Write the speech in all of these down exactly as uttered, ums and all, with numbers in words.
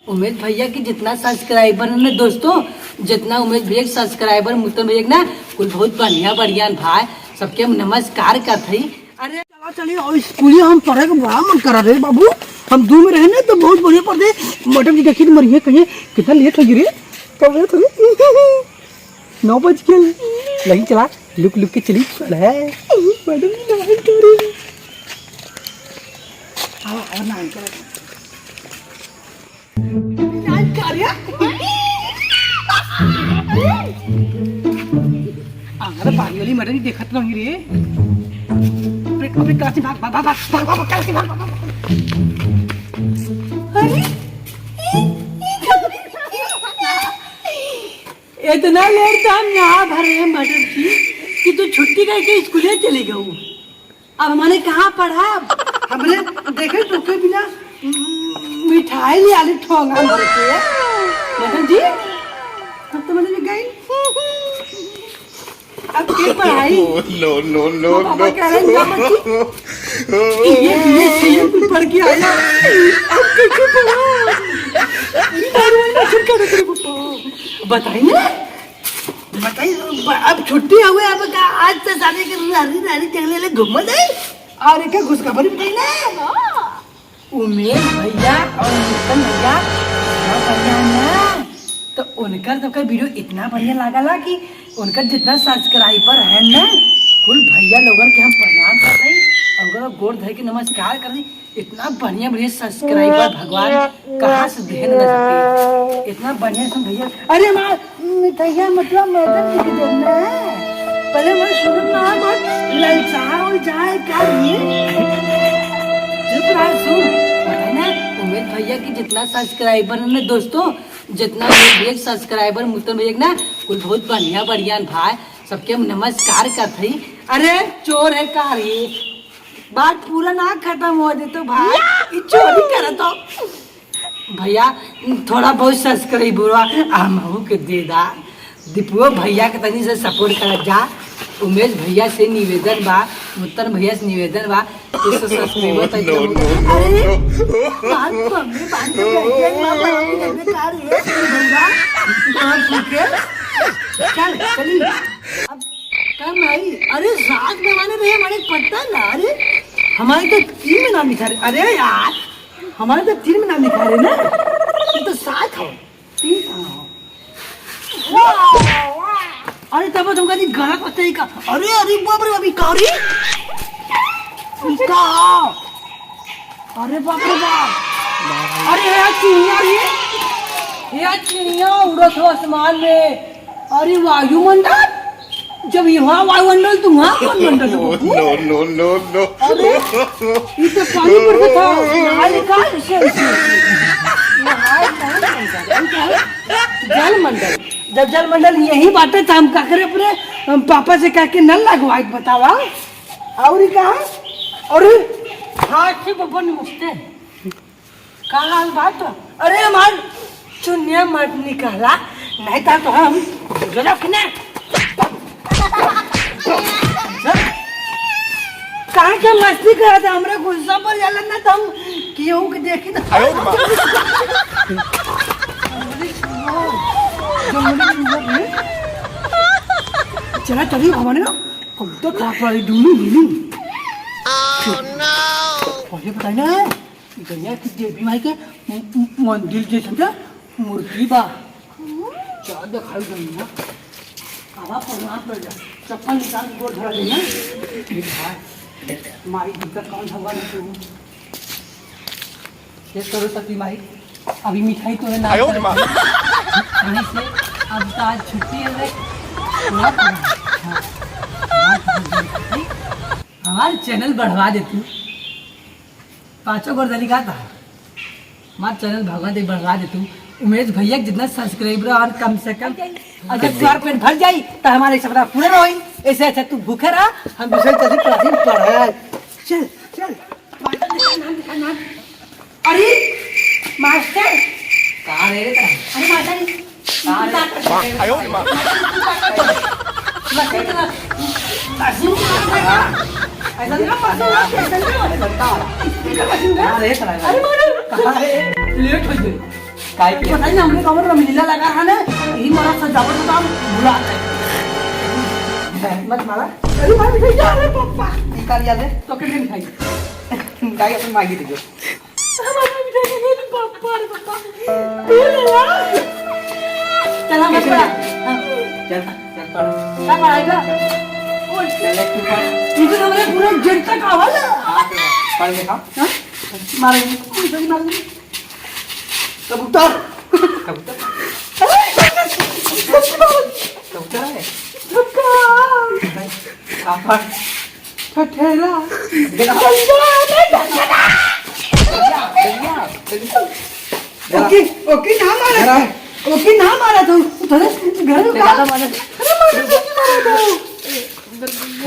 उमेश भैया के जितना subscriber है ना दोस्तों, जितना उमेश भैया के subscriber, मुत्तन भैया के ना, कुल बहुत बढ़िया बढ़िया भाई, सबके हम नमस्कार करत हई। अरे चला चली, और स्कूलिया हम पढ़े के बड़ा मन करा रे बाबू, हम दू में रहे ना तो बहुत बढ़िया पढ़ते। मैडम जी देखी तो मरिए कहिए, कितना लेट हो गई रे, कब लेट हो गई? नौ बज गए। लगी चला, लुक लुक के चली। अरे, मैडम जी ना कर रही। आवा, आवा, ना कर। ना कर। अरे, बारी वाली मैडम जी देखत नहीं रे। अपने, अपने क्लास में भाग, भाग, भाग, भाग, भाग, भाग, क्लास में भाग, भाग, भाग। अरे, इतना लेट तो हम यहाँ भर रहे हैं मैडम जी कि तू छुट्टी करके स्कूले चली गऊ। अब हमने कहाँ पढ़ा? हमरे देखे टोके बिना मिठाई ले आली ठोंगा भर के। मैडम जी, अब तो मैडम जी गई। अब के पढ़ाई? No, no, no, वो पापा no। कह रहे हैं, "जा बच्ची।" ये, ये, ये कुल पढ़ के आया। अब कैसे पढ़ा? अरे, मच्छर काट रहे पापा। बताइए। बताइए, अब छुट्टी हुई, अब का आज से सारे के नारी, नारी चले ले घूमल जाए। और एक खुशखबरी बताई ना। उमेश भैया और नूतन भैया इतना बढ़िया है ना, तो उनकर सबका वीडियो इतना बढ़िया लागला कि उनकर जितना subscriber है ना, कुल भैया लोगन के हम प्रणाम करत हई और उनकर गोड़ धर के नमस्कार करत हई। इतना बढ़िया बढ़िया subscriber भगवान कहाँ से देहे न सके, इतना बढ़िया से भैया। अरे माँ, मिठाइया मतलब मैडम जी के देना है। पहले मैं शुरू में आया, बहुत ललचा हो जाए का ये? चुप रहा, सुन। पता है ना, उमेश भैया की जितना subscriber है ना दोस्तों, जितना उमेश भैया के subscriber, मुत्तन भैया के ना, कुल बहुत बढ़िया बढ़िया भाई, सबके हम नमस्कार करत हई। अरे चोर है का रे? बात पूरा ना खत्म हो दे तो भाई, ई चोरी करत हो। भैया, थोड़ा बहुत subscriber हमहू के दे दा। दीपुओ भैया के तनी से support करत जा। उमेश भैया से निवेदन बा, मुत्तन भैया से निवेदन बा, कुछ subscriber तक no, no, no, अरे, no। बात कम में बात कर, ये ना बात करने का रे, भैया, बात सुन के। चल, चली। अब का माई, अरे साथ में माने भैया, हमारे पट्टा ना, अरे हमारे तो तीन में नाम लिखा रहे। अरे यार, हमारे तो तीन में नाम लिखा रहे ना, ये तो सात हो, तीन कहाँ हो? अरे तब तुमका जी गलत पता ही का। अरे अरे बाप रे, अभी का रे? इसका अरे बाप रे बाप। अरे यार चिड़िया रे, यार चिड़िया उड़त हो आसमान में। अरे वायुमंडल, जब यहाँ वायुमंडल तो वहाँ कौन मंडल हो बाबू? No, no, no, no। अरे ये तो पानी पड़ता था, नहाए का ऐसे ऐसे। नहाए का ऐसे, जल मंडल। जब जल मंडल यही बाटे तो हम का करे अपने, हम पापा से कह के नल लगवाए बतावा। और कहा? अरे हाथ से बब्बन उठते। का हाल बा तो? अरे हमार चुनिया मत निकाला, नहीं तो, तो हम रख ना। कहाँ के मस्ती करत है, हमरे गुस्सा पर जाला ना तो हम केहू के देखी ना। आयो रे माँ। चला चली भवानी ना, हम तो खा पाई दूनी मिली। पहले बताई ना। गैया की देवी माई के म-, म-, मंदिर जैसन के मूर्ति बा। चल देखाई गैया। आवा प्रणाम कर जा। चप्पल निकाल के गोड़ धरा देना। ये भाई, माई दुर्गा कौन भगवान है तू? हे सरस्वती माई, अभी मिठाई तो है ना। आयो रे माँ। कहीं से अब तो आज छुट्टी है रे। हाँ। हमार channel बढ़वा दे तू। पाँचों गोर दलिका था। हमार channel भगवान दे बढ़वा दे तू। उमेश भैया के जितना subscriber और कम से कम अगर चार पेट भर जाई तो हमारे सपना पूरा ना होई। ऐसे अच्छा तू भूखे रहा, हम दूसरे चलते क्लास में पढ़ाई। चल, चल। मास्टर लिखा, नाम लिखा, नाम। अरे मास्टर। का रे? अरे मास्टर। का रे? आयो रे माँ। मास्टर का। ऐसा नहीं मास्टर। ऐसा नहीं मास्टर। अरे मास्टर। अरे मास्टर। कहाँ रे? लेट हो गई। काहे के? पता नहीं, हमने कमर में लीला लगा है ना, यही मारा सजावट का काम भुला गए। मत मारा। अरे भाई, भैया, अरे पप्पा। निकाल याद है? तो कितने मिठाई? मिठाई अपन मांगी थी जो। हमारे मिठाई नहीं, पप्पा, अरे पप्पा। चल, हम पड़ा। हाँ। चल, चल पढ़। क्या पढ़ाई का? चल, एक तू पढ़। इधर हमारे पूरा जेल तक आवाज है। हाँ, तो पढ़ के खा। हाँ? मारेंगे। कोई मारेंगे। कबूतर। कबूतर। कबूतर है। कबूतर। हाँ, पढ़। ठठेरा। ओके, ओके, ना मारा। ओके, ना मारा तू। थोड़े घर का। अरे मारा, मारा तू।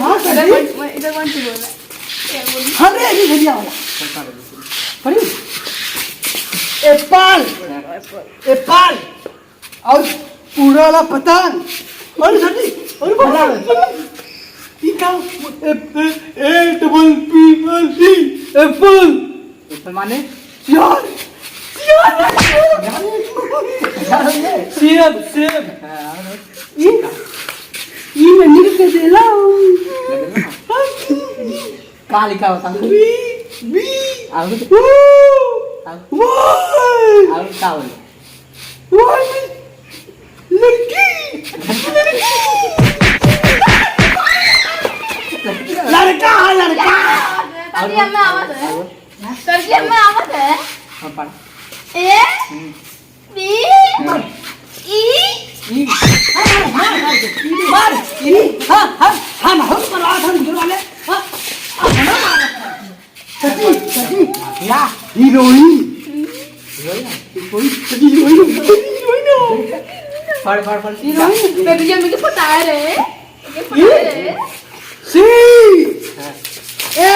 हाँ, इधर कौन, इधर कौन सी बोल रहा है? हाँ रे, अभी भैया वाला। पढ़ी? एप्पल। एप्पल। और उड़ाला पतंग। अरे सर जी, अरे बाबा, ई का? A, A, A double P L E, apple. Apple माने? यार, यार, यार। सेब, सेब। हाँ, ई, ई में निकल के देला। का लिखा होता है? बी, बी, और? वो, और? वो। और का बोले? वो लड़की, लड़की। लड़का है, लड़का। सर जी, हमें आवत है। और? सर जी, हमें आवत है। हाँ, पढ़। ए, हम्म। बी, मार। ई। ई। मार, मार, मार, मार। मार। ई। हाँ, हाँ, हाँ, बहुत मारा था उधर वाले। हाँ, हाँ, हाँ, मार। सची, सची। या। Heroine. Heroine? Heroine, heroine, heroine. पढ़, पढ़, पढ़। हीरोइन, बेटिया मुझे पता है रे। मुझे पता है रे। सी। हाँ। ए।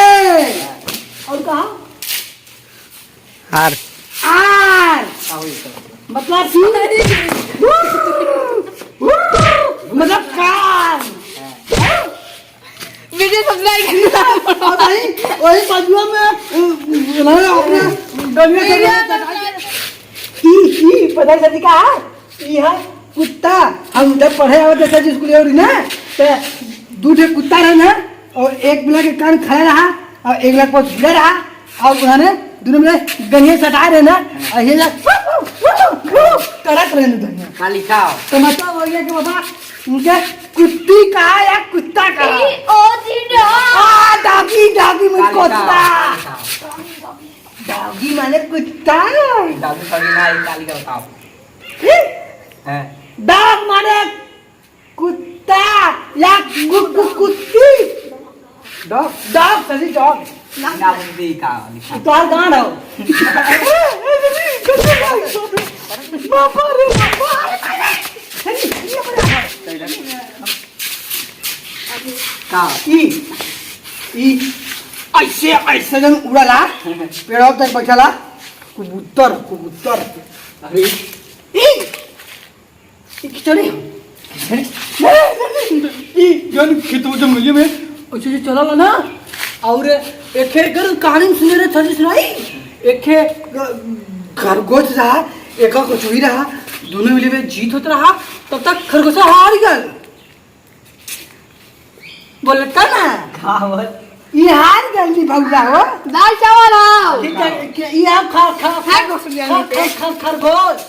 और कहाँ? आर। आर। का होई इसका मतलब? मतलब सी। वू, वू, मतलब कार। वीडियो सब्सक्राइब करना। और वही, वही बाजुआ में, अ, उन्होंने अपने गलियों से वीडियो सब्सक्राइब। ई, ई, पता है सर जी का है? ई है कुत्ता। हम जब पढ़े आवत रहे सर जी स्कूल और ना, तो दू ठे कुत्ता रहे ना, और एक बिला के कान खड़ा रहा, और एक बिला के पास गिरा रहा, और उन्होंने दोनों में गनिया सटाए रहे ना, और ये ना, करत रहे ना दोनों। खाली खाओ। तो मतलब हो गया कि बाबा, उनके कुत्ती कहा या कुत्ता कहा? ई, ओ, जी, नो। आ, डॉगी, डॉगी, मुझे खाली कुत्ता। खाओ, खाली खाओ। डॉगी माने कुत्ता। डॉगी, डॉगी ना, ई खाली खाओ। हैं? हैं। डॉग माने कुत्ता या कु-, कु-, कुत्ती। डॉग? डॉग, सही डॉग। ना, ना, बोल दे का, लिखा। उतार गांड हो। बाबा रे बाबा। का? ई, ई, ऐसे, ऐसे जन उड़ाला, पेड़वा तक बैठाला, कबूतर, कबूतर। अरे। ई, ई खिचड़ी हो। खिचड़ी? ई जौन खेतवा जंगलिया में ऐसे ऐसे चलल ना, और एक एक कर कहानी सुने रहे, थोड़ी सुनाई। एक एक खरगोश रहा, एक कछुई रहा, दोनों मिले में जीत होत रहा, तब तक खरगोश हार गल। बोलता ना। हाँ, बोल। ई हार गल नी भौजा हो। दाल चावल हो। ठीक है, के-, ई आप खा, खा, खा, खरगोश बिरयानी खा, पे। खा, खा, खरगोश।